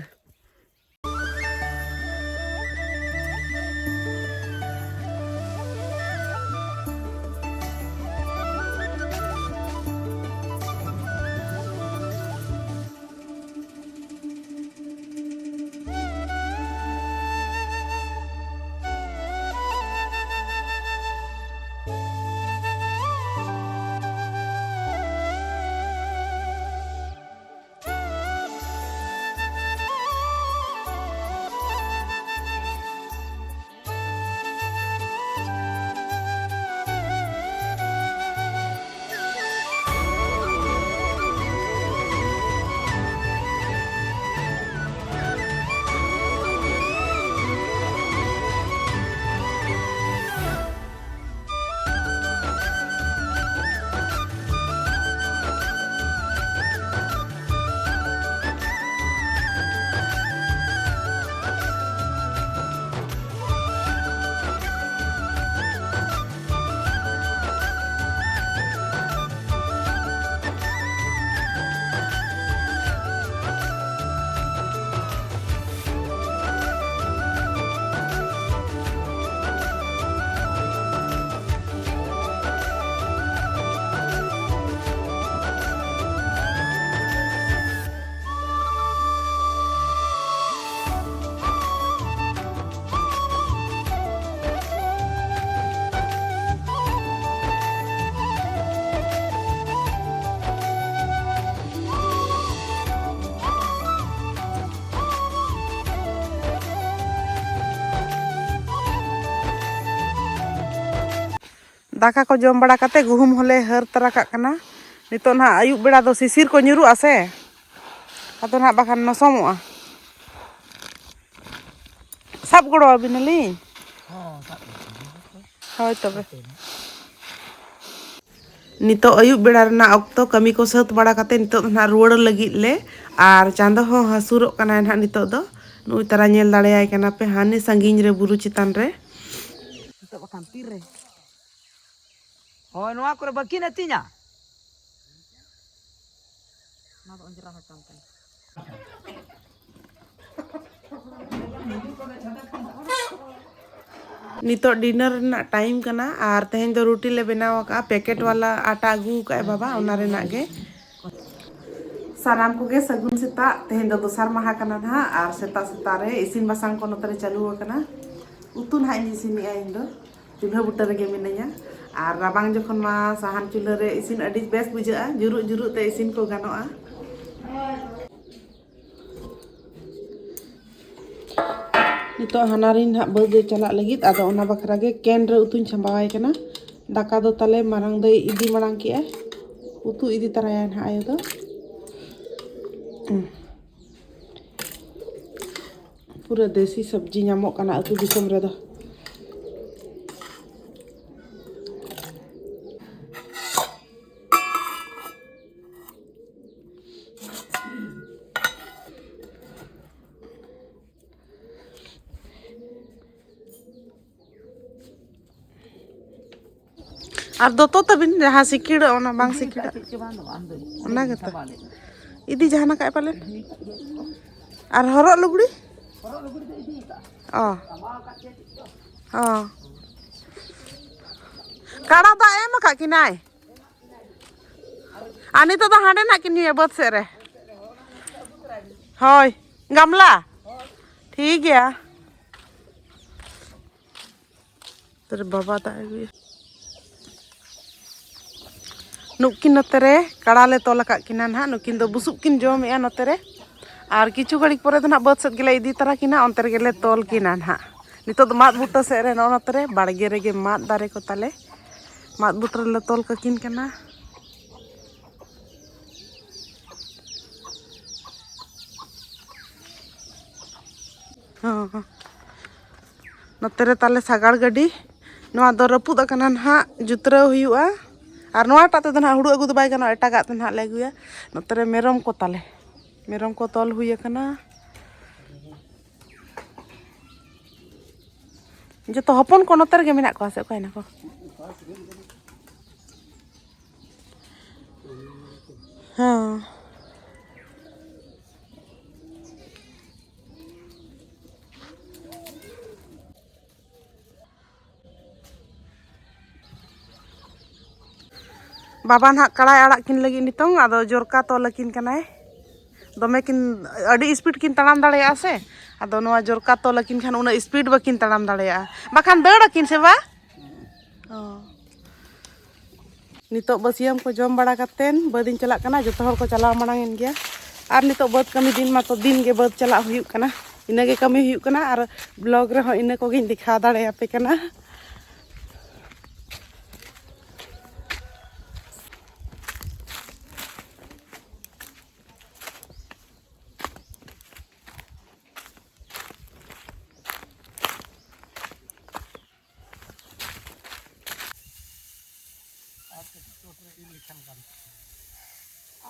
ᱫᱟᱠᱟ ᱠᱚ ᱡᱚᱢ ᱵᱟᱲᱟ ᱠᱟᱛᱮ ᱜᱩᱦᱩᱢ ᱦᱚᱸᱞᱮ ᱦᱟᱹᱨ ᱛᱟᱨᱟ ᱠᱟᱜ ᱠᱟᱱᱟ᱾ ᱱᱤᱛᱚᱜ ᱱᱟᱦᱟᱜ ᱟᱹᱭᱩᱵ ᱵᱮᱲᱟ ᱫᱚ ᱥᱤᱥᱤᱨ ᱠᱚ ᱧᱩᱨᱩᱜᱼᱟ ᱥᱮ, ᱟᱫᱚ ᱱᱟᱦᱟᱜ ᱵᱟᱠᱷᱟᱱ ᱱᱚᱥᱚᱢᱚᱜᱼᱟ᱾ ᱥᱟᱵ ᱜᱚᱲᱚ ᱟᱹᱵᱤᱱᱟᱞᱤᱧ᱾ ᱦᱳᱭ ᱛᱚᱵᱮ᱾ ᱱᱤᱛᱚᱜ ᱟᱹᱭᱩᱵ ᱵᱮᱲᱟ ᱨᱮᱱᱟᱜ ᱚᱠᱛᱚ, ᱠᱟᱹᱢᱤ ᱠᱚ ᱥᱟᱹᱛ ᱵᱟᱲᱟ ᱠᱟᱛᱮ ᱱᱤᱛᱚᱜ ᱫᱚ ᱱᱟᱦᱟᱜ ᱨᱩᱣᱟᱹᱲ ᱞᱟᱹᱜᱤᱫ ᱞᱮ᱾ ᱟᱨ ᱪᱟᱸᱫᱚ ᱦᱚᱸ ᱦᱟᱹᱥᱩᱨᱚᱜ ᱠᱟᱱᱟᱭ ᱱᱟᱦᱟᱜ ᱱᱤᱛᱚᱜ ᱫᱚ᱾ ᱱᱩᱭ ᱛᱟᱨᱟ ᱧᱮᱞ ᱫᱟᱲᱮᱭᱟᱭ ᱠᱟᱱᱟ ᱯᱮ ᱦᱟᱱᱮ ᱥᱟᱺᱜᱤᱧ ᱨᱮ ᱵᱩᱨᱩ ᱪᱮᱛᱟᱱ ᱨᱮ᱾ ᱱᱤᱛᱚᱜ ᱵᱟᱠᱷᱟᱱ ᱛᱤᱨᱮ? ᱦᱳᱭ, ᱱᱚᱣᱟ ᱠᱚᱨᱮ ᱵᱟᱹᱠᱤᱱ ᱟᱹᱛᱤᱧᱟ᱾ ᱚᱱᱟ ᱫᱚ ᱚᱸᱡᱽᱨᱟ ᱦᱚᱸ ᱠᱟᱱ ᱛᱟᱭᱟ᱾ ᱱᱤᱛᱚᱜ ᱰᱤᱱᱟᱨ ᱨᱮᱱᱟᱜ ᱴᱟᱭᱤᱢ ᱠᱟᱱᱟ ᱟᱨ ᱛᱮᱦᱮᱧ ᱫᱚ ᱨᱩᱴᱤ ᱞᱮ ᱵᱮᱱᱟᱣ ᱟᱠᱟᱫᱼᱟ᱾ ᱯᱮᱠᱮᱴ ᱵᱟᱞᱟ ᱟᱴᱟ ᱟᱹᱜᱩ ᱟᱠᱟᱫᱼᱟᱭ ᱵᱟᱵᱟ, ᱚᱱᱟ ᱨᱮᱱᱟᱜ ᱜᱮ᱾ ᱥᱟᱱᱟᱢ ᱠᱚᱜᱮ ᱥᱟᱹᱜᱩᱱ ᱥᱮᱛᱟᱜ᱾ ᱛᱮᱦᱮᱧ ᱫᱚ ᱫᱚᱥᱟᱨ ᱢᱟᱦᱟ ᱠᱟᱱᱟ ᱱᱟᱦᱟᱜ ᱟᱨ ᱥᱮᱛᱟᱜ ᱥᱮᱛᱟᱜ ᱨᱮ ᱤᱥᱤᱱ ᱵᱟᱥᱟᱝ ᱠᱚ ᱱᱚᱛᱮ ᱨᱮ ᱪᱟᱹᱞᱩ ᱟᱠᱟᱱᱟ᱾ ᱩᱛᱩ ᱱᱟᱦᱟᱜ ᱤᱧ ᱤᱥᱤᱱᱮᱜᱼᱟ ᱤᱧ ᱫᱚ᱾ ᱪᱩᱞᱦᱟᱹ ᱵᱩᱴᱟᱹ ᱨᱮᱜᱮ ᱢᱤᱱᱟᱹᱧᱟ᱾ ᱟᱨ ᱨᱟᱵᱟᱝ ᱡᱚᱠᱷᱚᱱ ᱢᱟ ᱥᱟᱦᱟᱱ ᱪᱩᱞᱦᱟᱹ ᱨᱮ ᱤᱥᱤᱱ ᱟᱹᱰᱤ ᱵᱮᱥ ᱵᱩᱡᱷᱟᱹᱜᱼᱟ, ᱡᱩᱨᱩᱜ ᱡᱩᱨᱩᱜ ᱛᱮ ᱤᱥᱤᱱ ᱠᱚ ᱜᱟᱱᱚᱜᱼᱟ᱾ ᱱᱤᱛᱚᱜ ᱦᱟᱱᱟᱨᱤᱧ ᱱᱟᱦᱟᱜ ᱵᱟᱹᱫᱽ ᱮ ᱪᱟᱞᱟᱜ ᱞᱟᱹᱜᱤᱫ, ᱟᱫᱚ ᱚᱱᱟ ᱵᱟᱠᱷᱨᱟ ᱜᱮ ᱠᱮᱱ ᱨᱮ ᱩᱛᱩᱧ ᱥᱟᱢᱵᱟᱣᱟᱭ ᱠᱟᱱᱟ᱾ ᱫᱟᱠᱟ ᱫᱚ ᱛᱟᱞᱮ ᱢᱟᱨᱟᱝ ᱫᱚᱭ ᱤᱫᱤ ᱢᱟᱲᱟᱝ ᱠᱮᱜᱼᱟᱭ, ᱩᱛᱩ ᱤᱫᱤ ᱛᱟᱨᱟᱭᱟᱭ ᱱᱟᱦᱟᱜ ᱟᱭᱳ ᱫᱚ᱾ ᱯᱩᱨᱟᱹ ᱫᱮᱥᱤ ᱥᱚᱵᱽᱡᱤ ᱧᱟᱢᱚᱜ ᱠᱟᱱᱟ ᱟᱹᱛᱩ ᱫᱤᱥᱚᱢ ᱨᱮᱫᱚ᱾ ᱟᱨ ᱫᱚᱛᱚ ᱛᱟᱵᱤᱱ ᱡᱟᱦᱟᱸ ᱥᱤᱠᱤᱲᱚᱜ, ᱚᱱᱟ ᱵᱟᱝ ᱥᱤᱠᱤᱲᱚᱜ᱾ ᱚᱱᱟ ᱜᱮᱛᱚ᱾ ᱤᱫᱤ ᱡᱟᱦᱟᱱ ᱠᱟᱜᱼᱟᱭ ᱯᱟᱞᱮᱱ᱾ ᱟᱨ ᱦᱚᱨᱚᱜ ᱞᱩᱜᱽᱲᱤ? ᱚ᱾ ᱚ᱾ ᱠᱟᱲᱟ ᱫᱟᱜ ᱮᱢ ᱟᱠᱟᱫ ᱠᱤᱱᱟᱭ? ᱟᱨ ᱱᱤᱛᱚᱜ ᱫᱚ ᱦᱟᱸᱰᱮ ᱱᱟᱜ ᱠᱤᱱ ᱧᱩᱭᱟ ᱵᱟᱹᱫᱽ ᱥᱮᱫ ᱨᱮ᱾ ᱦᱳᱭ, ᱜᱟᱢᱞᱟ᱾ ᱴᱷᱤᱠ ᱜᱮᱭᱟ᱾ ᱛᱚᱨᱮ ᱵᱟᱵᱟ ᱫᱟᱜ ᱟᱹᱜᱩᱭᱟ᱾ ᱱᱩᱠᱤᱱ ᱱᱚᱛᱮ ᱨᱮ ᱠᱟᱲᱟ ᱞᱮ ᱛᱚᱞ ᱟᱠᱟᱫ ᱠᱤᱱᱟ ᱱᱟᱦᱟᱜ᱾ ᱱᱩᱠᱤᱱ ᱫᱚ ᱵᱩᱥᱩᱵ ᱠᱤᱱ ᱡᱚᱢᱮᱜᱼᱟ ᱱᱚᱛᱮ ᱨᱮ᱾ ᱟᱨ ᱠᱤᱪᱷᱩ ᱜᱷᱟᱹᱲᱤᱡ ᱯᱚᱨᱮ ᱫᱚ ᱱᱟᱦᱟᱜ ᱵᱟᱹᱫᱽ ᱥᱮᱫ ᱜᱮᱞᱮ ᱤᱫᱤ ᱛᱟᱨᱟ ᱠᱤᱱᱟ, ᱚᱱᱛᱮ ᱨᱮᱜᱮ ᱞᱮ ᱛᱚᱞ ᱠᱤᱱᱟ ᱱᱟᱦᱟᱜ᱾ ᱱᱤᱛᱚᱜ ᱫᱚ ᱢᱟᱫ ᱵᱩᱴᱟᱹ ᱥᱮᱫ ᱨᱮ, ᱱᱚᱜᱼᱚ ᱱᱚᱛᱮ ᱨᱮ ᱵᱟᱲᱜᱮ ᱨᱮᱜᱮ ᱢᱟᱫ ᱫᱟᱨᱮ ᱠᱚ ᱛᱟᱞᱮ᱾ ᱢᱟᱫ ᱵᱩᱴᱟᱹ ᱨᱮᱞᱮ ᱛᱚᱞ ᱠᱟᱹᱠᱤᱱ ᱠᱟᱱᱟ᱾ ᱦᱚᱸ᱾ ᱱᱚᱛᱮ ᱨᱮ ᱛᱟᱞᱮ ᱥᱟᱜᱟᱲ ᱜᱟᱹᱰᱤ᱾ ᱱᱚᱣᱟ ᱫᱚ ᱨᱟᱹᱯᱩᱫ ᱟᱠᱟᱱᱟ ᱱᱟᱦᱟᱜ, ᱡᱩᱛᱨᱟᱹᱣ ᱦᱩᱭᱩᱜᱼᱟ᱾ ᱟᱨ ᱱᱚᱣᱟᱴᱟᱜ ᱛᱮᱫᱚ ᱱᱟᱦᱟᱜ ᱦᱩᱲᱩ ᱟᱹᱜᱩ ᱫᱚ ᱵᱟᱭ ᱜᱟᱱᱚᱜᱼᱟ, ᱮᱴᱟᱜᱟᱜ ᱛᱮ ᱱᱟᱦᱟᱜ ᱞᱮ ᱟᱹᱜᱩᱭᱟ᱾ ᱱᱚᱛᱮ ᱨᱮ ᱢᱮᱨᱚᱢ ᱠᱚ ᱛᱟᱞᱮ, ᱢᱮᱨᱚᱢ ᱠᱚ ᱛᱚᱞ ᱦᱩᱭ ᱟᱠᱟᱱᱟ᱾ ᱡᱚᱛᱚ ᱦᱚᱯᱚᱱ ᱠᱚ ᱱᱚᱛᱮ ᱨᱮᱜᱮ ᱢᱮᱱᱟᱜ ᱠᱚᱣᱟ ᱥᱮ ᱚᱠᱟᱭᱮᱱᱟ ᱠᱚ? ᱦᱮᱸ᱾ ᱵᱟᱵᱟ ᱱᱟᱦᱟᱜ ᱠᱟᱲᱟᱭ ᱟᱲᱟᱜ ᱠᱤᱱ ᱞᱟᱹᱜᱤᱫ ᱱᱤᱛᱚᱝ, ᱟᱫᱚ ᱡᱚᱨᱠᱟ ᱛᱚᱞ ᱟᱹᱠᱤᱱ ᱠᱟᱱᱟᱭ᱾ ᱫᱚᱢᱮ ᱠᱤᱱ, ᱟᱹᱰᱤ ᱥᱯᱤᱰ ᱠᱤᱱ ᱛᱟᱲᱟᱢ ᱫᱟᱲᱮᱭᱟᱜᱼᱟ ᱥᱮ, ᱟᱫᱚ ᱱᱚᱣᱟ ᱡᱚᱨᱠᱟ ᱛᱚᱞ ᱟᱹᱠᱤᱱ ᱠᱷᱟᱱ ᱩᱱᱟᱹᱜ ᱥᱯᱤᱰ ᱵᱟᱹᱠᱤᱱ ᱛᱟᱲᱟᱢ ᱫᱟᱲᱮᱭᱟᱜᱼᱟ, ᱵᱟᱠᱷᱟᱱ ᱫᱟᱹᱲ ᱟᱹᱠᱤᱱ ᱥᱮ ᱵᱟ? ᱚ᱾ ᱱᱤᱛᱚᱜ ᱵᱟᱹᱥᱭᱟᱹᱢ ᱠᱚ ᱡᱚᱢ ᱵᱟᱲᱟ ᱠᱟᱛᱮᱱ ᱵᱟᱹᱫᱽ ᱤᱧ ᱪᱟᱞᱟᱜ ᱠᱟᱱᱟ᱾ ᱡᱚᱛᱚ ᱦᱚᱲ ᱠᱚ ᱪᱟᱞᱟᱣ ᱢᱟᱲᱟᱝ ᱮᱱ ᱜᱮᱭᱟ᱾ ᱟᱨ ᱱᱤᱛᱚᱜ ᱵᱟᱹᱫᱽ ᱠᱟᱹᱢᱤ ᱫᱤᱱ ᱢᱟᱛᱚ ᱫᱤᱱ ᱜᱮ ᱵᱟᱹᱫᱽ ᱪᱟᱞᱟᱜ ᱦᱩᱭᱩᱜ ᱠᱟᱱᱟ, ᱤᱱᱟᱹ ᱜᱮ ᱠᱟᱹᱢᱤ ᱦᱩᱭᱩᱜ ᱠᱟᱱᱟ᱾ ᱟᱨ ᱵᱞᱚᱜ ᱨᱮᱦᱚᱸ ᱤᱱᱟᱹ ᱠᱚᱜᱮᱧ ᱫᱮᱠᱷᱟᱣ ᱫᱟᱲᱮᱭᱟᱯᱮ ᱠᱟᱱᱟ᱾ ᱟᱨ ᱠᱟᱹᱴᱤᱡ ᱪᱚᱴ ᱨᱮ ᱤᱨ ᱞᱮᱠᱷᱟᱱ ᱜᱟᱱ ᱠᱚᱜᱼᱟ᱾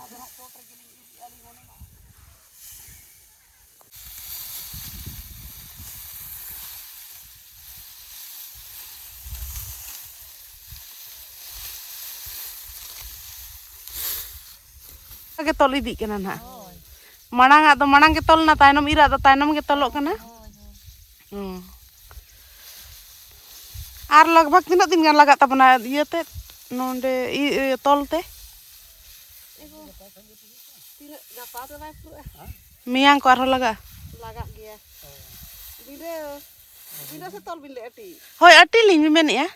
ᱟᱫᱚ ᱦᱟᱸᱜ ᱪᱚᱴ ᱨᱮᱜᱮ ᱞᱤᱧ ᱤᱨ ᱮᱫᱼᱟ ᱞᱤᱧ ᱢᱚᱱᱮ ᱢᱟ᱾ ᱜᱮ ᱛᱚᱞ ᱤᱫᱤᱜ ᱠᱟᱱᱟ ᱱᱟᱦᱟᱜ᱾ ᱦᱳᱭ᱾ ᱢᱟᱲᱟᱝ ᱟᱜ ᱫᱚ ᱢᱟᱲᱟᱝ ᱜᱮ ᱛᱚᱞ ᱮᱱᱟ, ᱛᱟᱭᱱᱚᱢ ᱤᱨᱟᱜ ᱫᱚ ᱛᱟᱭᱱᱚᱢ ᱜᱮ ᱛᱚᱞᱚᱜ ᱠᱟᱱᱟ᱾ ᱦᱳᱭ, ᱦᱳᱭ᱾ ᱦᱚᱸ᱾ ᱟᱨ ᱞᱟᱜᱽ ᱵᱷᱟᱜᱽ ᱛᱤᱱᱟᱹᱜ ᱫᱤᱱ ᱜᱟᱱ ᱞᱟᱜᱟᱜ ᱛᱟᱵᱚᱱᱟ ᱤᱭᱟᱹᱛᱮ, ᱱᱚᱰᱮ ᱤ-, ᱤᱭᱟᱹ ᱛᱚᱞ ᱛᱮ? ᱮᱜᱳ, ᱛᱤᱱᱟᱹᱜ ᱜᱟᱯᱟ ᱫᱚ ᱵᱟᱭ ᱯᱩᱨᱟᱹᱜᱼᱟ᱾ ᱢᱮᱭᱟᱝ ᱠᱚ ᱟᱨᱦᱚᱸ ᱞᱟᱜᱟᱜᱼᱟ? ᱞᱟᱜᱟᱜ ᱜᱮᱭᱟ᱾ ᱵᱤᱸᱰᱟᱹ, ᱵᱤᱸᱰᱟᱹ ᱥᱮ ᱛᱚᱞ ᱵᱤᱱ ᱞᱟᱹᱭᱮᱫᱼᱟ ᱴᱤ? ᱦᱳᱭ, ᱟᱹᱴᱤ ᱞᱤᱧ ᱢᱮᱱᱮᱫᱼᱟ᱾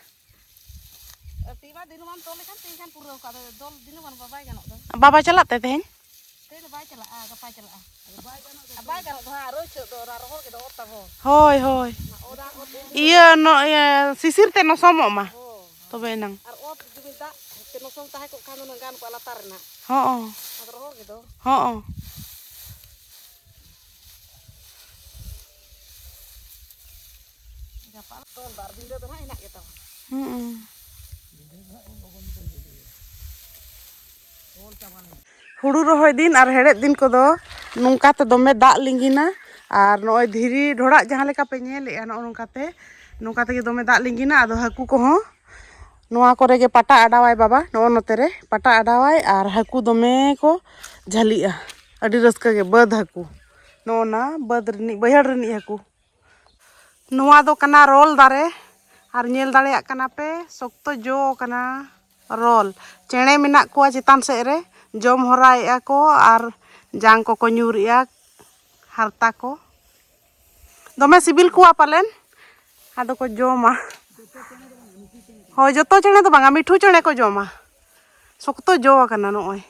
ᱟᱹᱴᱤ ᱢᱟ ᱫᱤᱱᱟᱹᱢᱟᱱ ᱛᱚᱞ ᱞᱮᱠᱷᱟᱱ ᱛᱤᱱ ᱠᱷᱟᱱ ᱯᱩᱨᱟᱹᱣ ᱠᱟᱜ ᱫᱚ, ᱫᱚᱞ ᱫᱤᱱᱟᱹᱢᱟᱱ ᱵᱟᱵᱟᱭ ᱜᱟᱱᱚᱜ ᱫᱚ᱾ ᱵᱟᱵᱟ ᱪᱟᱞᱟᱜ ᱛᱮ ᱛᱮᱦᱮᱧ? ᱛᱮᱦᱮᱧ ᱫᱚ ᱵᱟᱭ ᱪᱟᱞᱟᱜᱼᱟ, ᱜᱟᱯᱟᱭ ᱪᱟᱞᱟᱜᱼᱟ᱾ ᱟᱨ ᱵᱟᱭ ᱜᱟᱱᱚᱜ ᱫᱚ ᱦᱟᱸᱜ, ᱨᱚᱦᱚᱭ ᱪᱷᱟᱹᱜ ᱫᱚ, ᱚᱱᱟ ᱨᱚᱦᱚᱲ ᱜᱮ ᱫᱚᱦᱚ ᱛᱟᱵᱚ᱾ ᱦᱳᱭ, ᱦᱳᱭ᱾ ᱚᱱᱟ ᱚᱫᱟ ᱚᱛ ᱤᱭᱟᱹ, ᱱᱚ-, ᱤᱭᱟᱹ, ᱥᱤᱥᱤᱨ ᱛᱮ ᱱᱚᱥᱚᱢᱚᱜ ᱢᱟ᱾ ᱦᱳᱭ᱾ ᱛᱚᱵᱮ ᱮᱱᱟᱝ᱾ ᱟᱨ ᱚᱛ ᱡᱩᱫᱤ ᱫᱟᱜ ᱛᱮ ᱢᱚᱥᱚᱞ ᱛᱟᱦᱮᱸ ᱠᱚᱜ ᱠᱷᱟᱱ ᱫᱚ ᱜᱟᱱ ᱠᱚᱜᱼᱟ ᱞᱟᱛᱟᱨ ᱨᱮᱱᱟᱜ᱾ ᱦᱚᱸ᱾ ᱟᱫᱚ ᱨᱚᱦᱚᱲ ᱜᱮᱫᱚ᱾ ᱦᱚᱸ᱾ ᱜᱟᱯᱟ ᱛᱚᱞ ᱵᱟᱨ ᱵᱤᱸᱰᱟᱹ ᱫᱚ ᱦᱟᱸᱜ ᱦᱮᱱᱟᱜ ᱜᱮᱛᱟᱢᱟ᱾ ᱦᱩᱸ᱾ ᱦᱩᱲᱩ ᱨᱚᱦᱚᱭ ᱫᱤᱱ ᱟᱨ ᱦᱮᱲᱦᱮᱫ ᱫᱤᱱ ᱠᱚᱫᱚ ᱱᱚᱝᱠᱟ ᱛᱮ ᱫᱚᱢᱮ ᱫᱟᱜ ᱞᱤᱸᱜᱤᱱᱟ᱾ ᱟᱨ ᱱᱚᱜᱼᱚᱭ ᱫᱷᱤᱨᱤ ᱰᱷᱚᱲᱟᱜ ᱡᱟᱦᱟᱸ ᱞᱮᱠᱟ ᱯᱮ ᱧᱮᱞᱮᱜᱼᱟ, ᱱᱚᱜᱼᱚ ᱱᱚᱝᱠᱟ ᱛᱮ, ᱱᱚᱝᱠᱟ ᱛᱮᱜᱮ ᱫᱚᱢᱮ ᱫᱟᱜ ᱞᱤᱸᱜᱤᱱᱟ᱾ ᱟᱫᱚ ᱦᱟᱹᱠᱩ ᱠᱚᱦᱚᱸ ᱱᱚᱣᱟ ᱠᱚᱨᱮ ᱜᱮ ᱯᱟᱴᱟ ᱟᱰᱟᱣᱟᱭ ᱵᱟᱵᱟ, ᱱᱚᱜᱼᱚ ᱱᱚᱛᱮ ᱨᱮ ᱯᱟᱴᱟ ᱟᱰᱟᱣᱟᱭ᱾ ᱟᱨ ᱦᱟᱹᱠᱩ ᱫᱚᱢᱮ ᱠᱚ ᱡᱷᱟᱹᱞᱤᱜᱼᱟ, ᱟᱹᱰᱤ ᱨᱟᱹᱥᱠᱟᱹ ᱜᱮ᱾ ᱵᱟᱹᱫᱽ ᱦᱟᱹᱠᱩ, ᱱᱚᱜᱼᱚ ᱱᱟ ᱵᱟᱹᱫᱽ ᱨᱤᱱᱤᱡ, ᱵᱟᱹᱭᱦᱟᱹᱲ ᱨᱤᱱᱤᱡ ᱦᱟᱹᱠᱩ᱾ ᱱᱚᱣᱟ ᱫᱚ ᱠᱟᱱᱟ ᱨᱚᱞ ᱫᱟᱨᱮ, ᱟᱨ ᱧᱮᱞ ᱫᱟᱲᱮᱭᱟᱜ ᱠᱟᱱᱟ ᱯᱮ, ᱥᱚᱠᱛᱚ ᱡᱚ ᱠᱟᱱᱟ ᱨᱚᱞ᱾ ᱪᱮᱬᱮ ᱢᱮᱱᱟᱜ ᱠᱚᱣᱟ ᱪᱮᱛᱟᱱ ᱥᱮᱫ ᱨᱮ, ᱡᱚᱢ ᱦᱚᱨᱟᱭᱮᱫᱼᱟ ᱠᱚ ᱟᱨ ᱡᱟᱝ ᱠᱚᱠᱚ ᱧᱩᱨᱮᱜᱼᱟ, ᱦᱟᱨᱛᱟ ᱠᱚ᱾ ᱫᱚᱢᱮ ᱥᱤᱵᱤᱞ ᱠᱚᱣᱟ ᱯᱟᱞᱮᱱ, ᱟᱫᱚ ᱠᱚ ᱡᱚᱢᱟ᱾ ᱦᱳᱭ, ᱡᱚᱛᱚ ᱪᱮᱬᱮ ᱫᱚ ᱵᱟᱝᱟ, ᱢᱤᱴᱷᱩ ᱪᱮᱬᱮ ᱠᱚ ᱡᱚᱢᱟ᱾ ᱥᱚᱠᱛᱚ ᱡᱚ ᱟᱠᱟᱱᱟ ᱱᱚᱜᱼᱚᱭ᱾